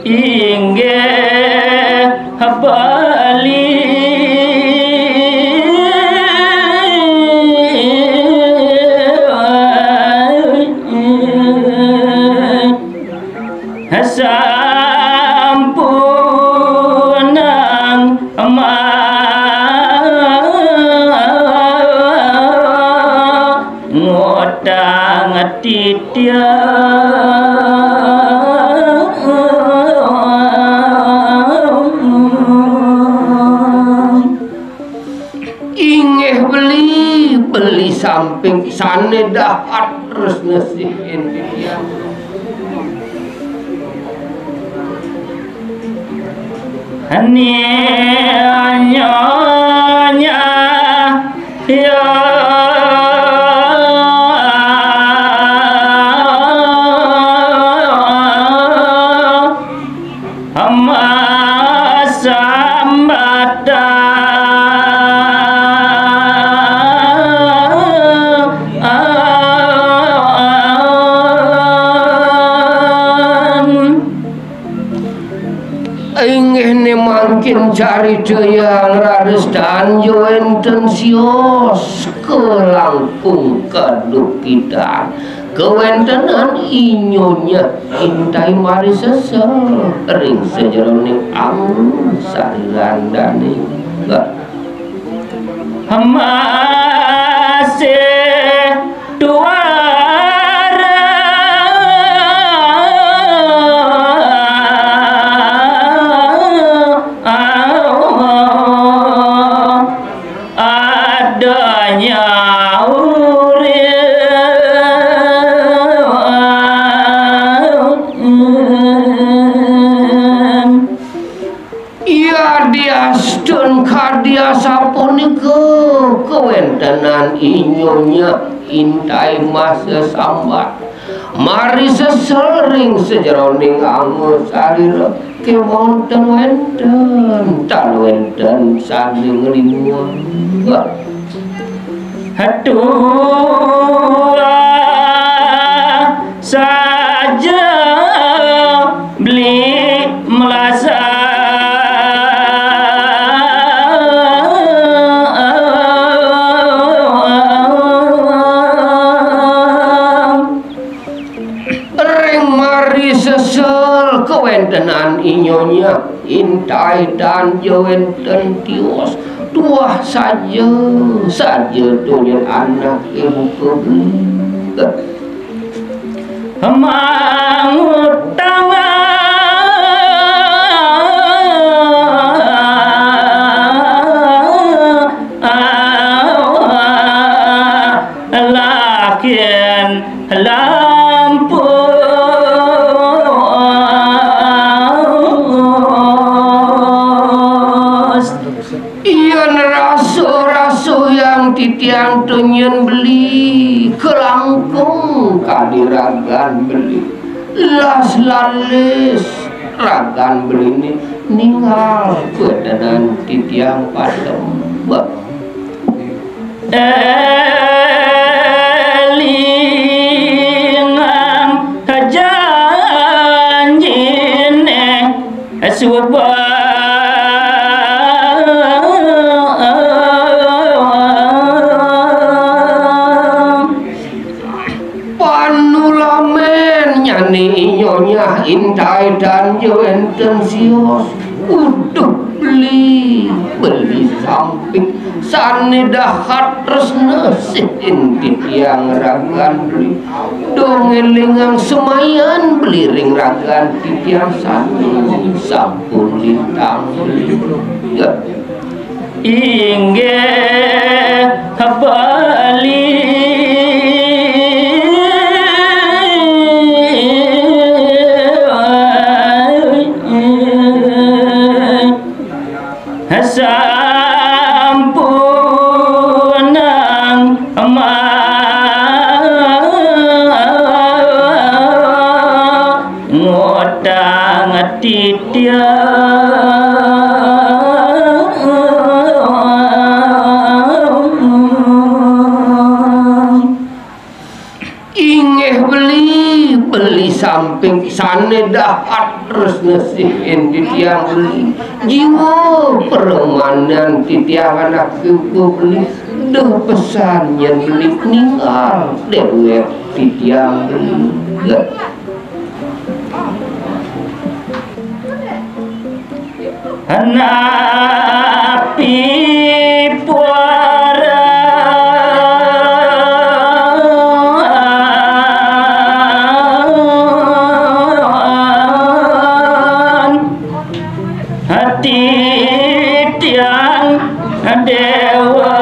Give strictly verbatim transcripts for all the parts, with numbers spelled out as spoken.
Inggih beli sampunang mangutang titiang. Inggih beli, beli samping sané dahat tresna sihin titiang. Nyonya ya masambatan. Inggih né mangkin carita yang raris tan wénten sios kalangkung kadukitan. Kawéntenan I Nyonya Intai marisesel ring sajeroning angu sarirandané. Masih tuara adanya urip. Yadiastun kadi asapunika kawéntenan I Nyonya Intai masesambat marisesel ring sajeroning angu sarira, kéwanten wénten, tan wénten sané nglimuang. Tuah saja beli melasa. Ring marisesel kawéntenan I Nyonya Intai tan wénten tios, tuah saja, saja tulin anaké buka beli. Mangutang lakin lampus. Yén rasa-rasa yang titiang tunyen beli kalangkung kadi ragan beli, las lalis ragan beliné ninggal kawéntenan titiang padem. Élingang janjiné suba. Panulamen nyané I Nyonya Intai tan wénten sios. Uduh beli, beli samping sané dahat tresna sihin titiang ragan beli. Dong élingang semayan beli ring ragan titiang sané sampun lintang beli. Ya. Inggih beli sampunang mangutang titiang. Inggih beli, Beli samping sané dahat tresna sihin titiang beli. Jiwa permanen titiang anak cucu beli. Duh pesan yén beli ninggal déwék titiang beli. Napi puaran hati tiang déwa.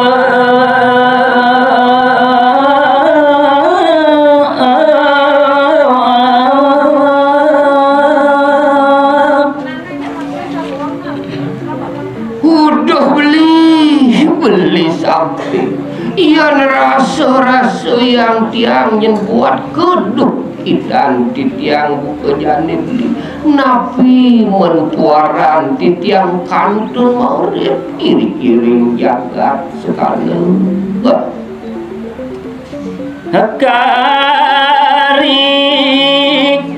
Uduh beli, beli samping. Yén rasa-rasa yang tiang nyén buat keduh kidan titiang buka jani beli. Napi men puaran titiang kantun maurip iring-iring jagat sekala. Kari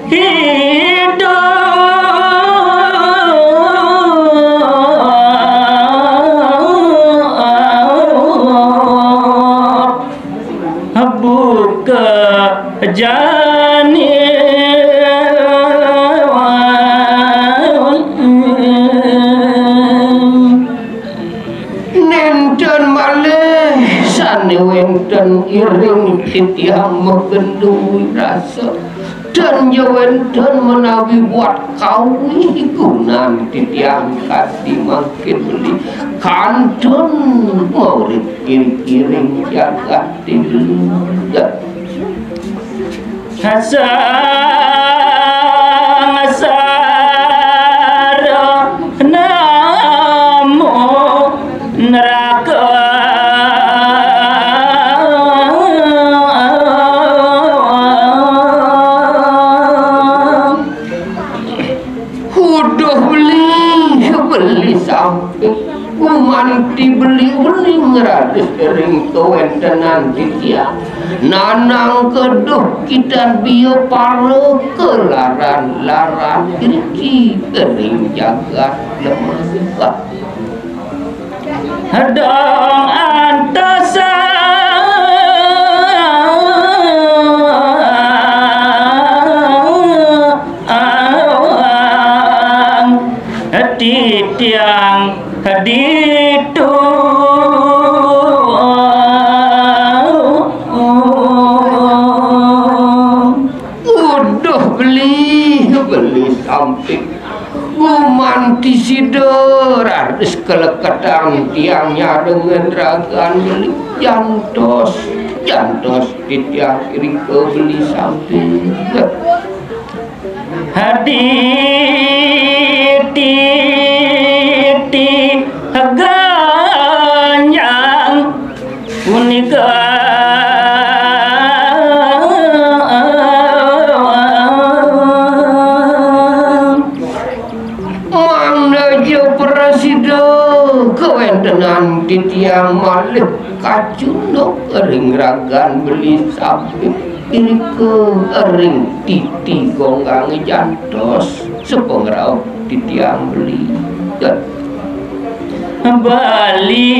hidup buka jani. Nénten malih sané wénten iring titiang magendung rasa. Tan ja wénten menawi buat kawigunan titiang kadi mangkin beli kantun maurip iring-iring jagat tilu. Sangsara namo neraka. Uduh beli, beli samping. Gumanti beli uling raris ring kawéntenan titiang. Nanang keduh kidan biapara kalaran-laran iriki ring jagat lemah. Dong antosan titiang ditu. Uduh beli, beli samping. Gumanti sida raris kaleketan tiang nyarengin ragan beli. Jantos, jantos titiang irika beli samping. Hadi titi ganyang punika. Mangda ja prasida kawéntenan titiang malih kacunduk ring ragan beli samping irika ring titi gonggang jantos sapangrauh titiang beli. Bali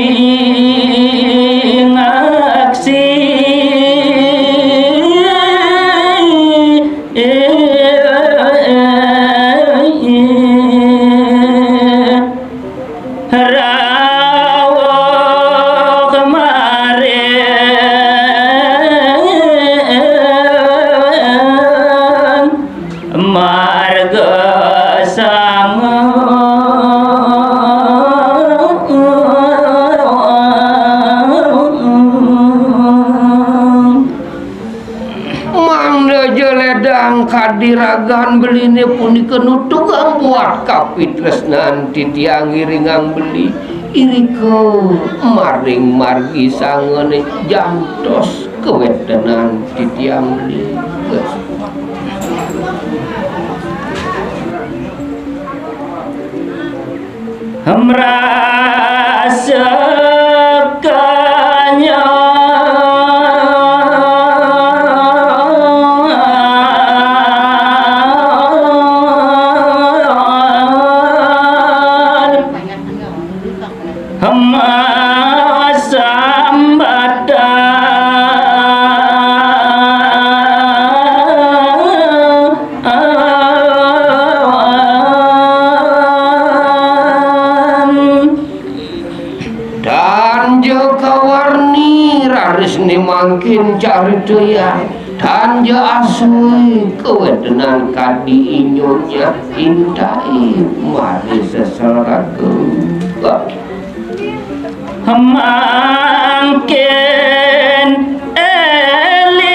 ngaksi rawuh kemarin. Marga sanga. Mangda ja ledang kadi ragan beliné punika nutugang buat kapitresnan titiang iringang beli. Irika maring margi sangané jantos kawéntenan titiang beli. Mrasakanya Kin carita ya, tan ja asui kawéntenan kadi inyonya intai mari sesel raga. Mangkin éling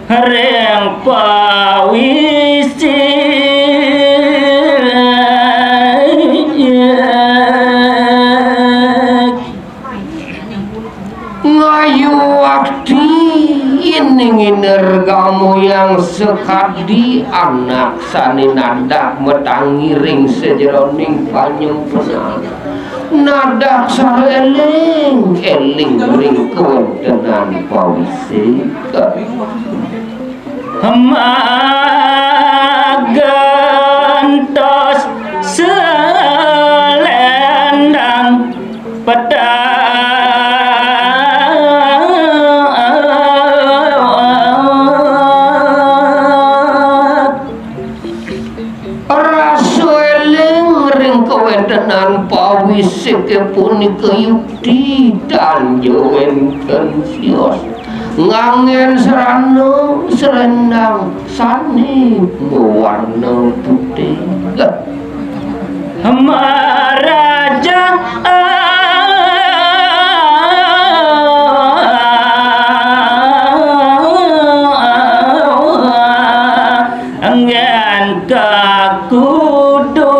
ring pawisik. Ngayu wakti ning inergamu yang sakadi anak sané nadak matangi ring sajeroning panyempenan. Nadak saéling-éling ring kawéntenan pawisik. Magentos selendang petak. Rasa éling ring kawéntenan pawisiké punika yukti tan ja wénten sios. Nganggén srana sléndang sané mawarna putih. Maraja anggén kakudu.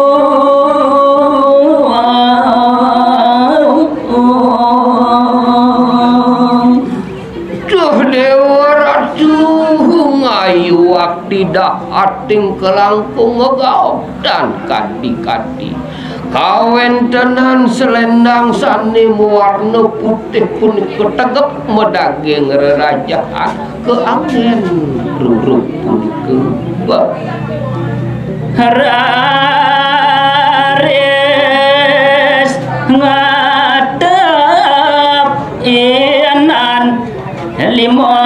Duh Déwa Ratu, ngayu wakti dahating kalangkung ngagaob tan kadi-kadi. Kawéntenan sléndang sané mawarna putih punika tegep madaging rerajahan kaanggén ruruk punika. Raris ngadep inan lima.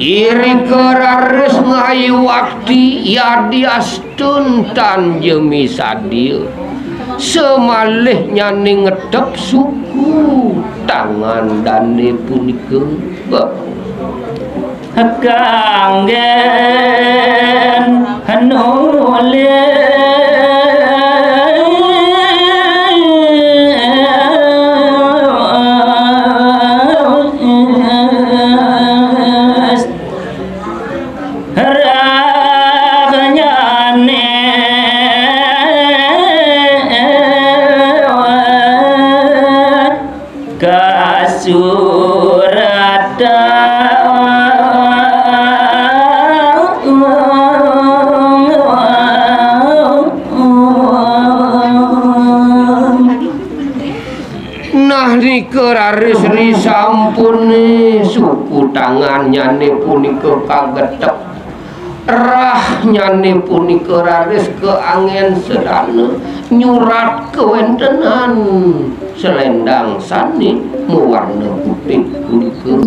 Irika raris ngayu wakti yadiastun tan ja misadia. Samalihnyané ngetep suku tangan dané punika. Kanggén nulis rahnyané. Kasuratan. Nah, nika raris risampuné suku tangannyané punika kagetep. Rahnyané punika raris kaanggén sedana nyurat kawéntenan sléndang sané mawarna putih punika.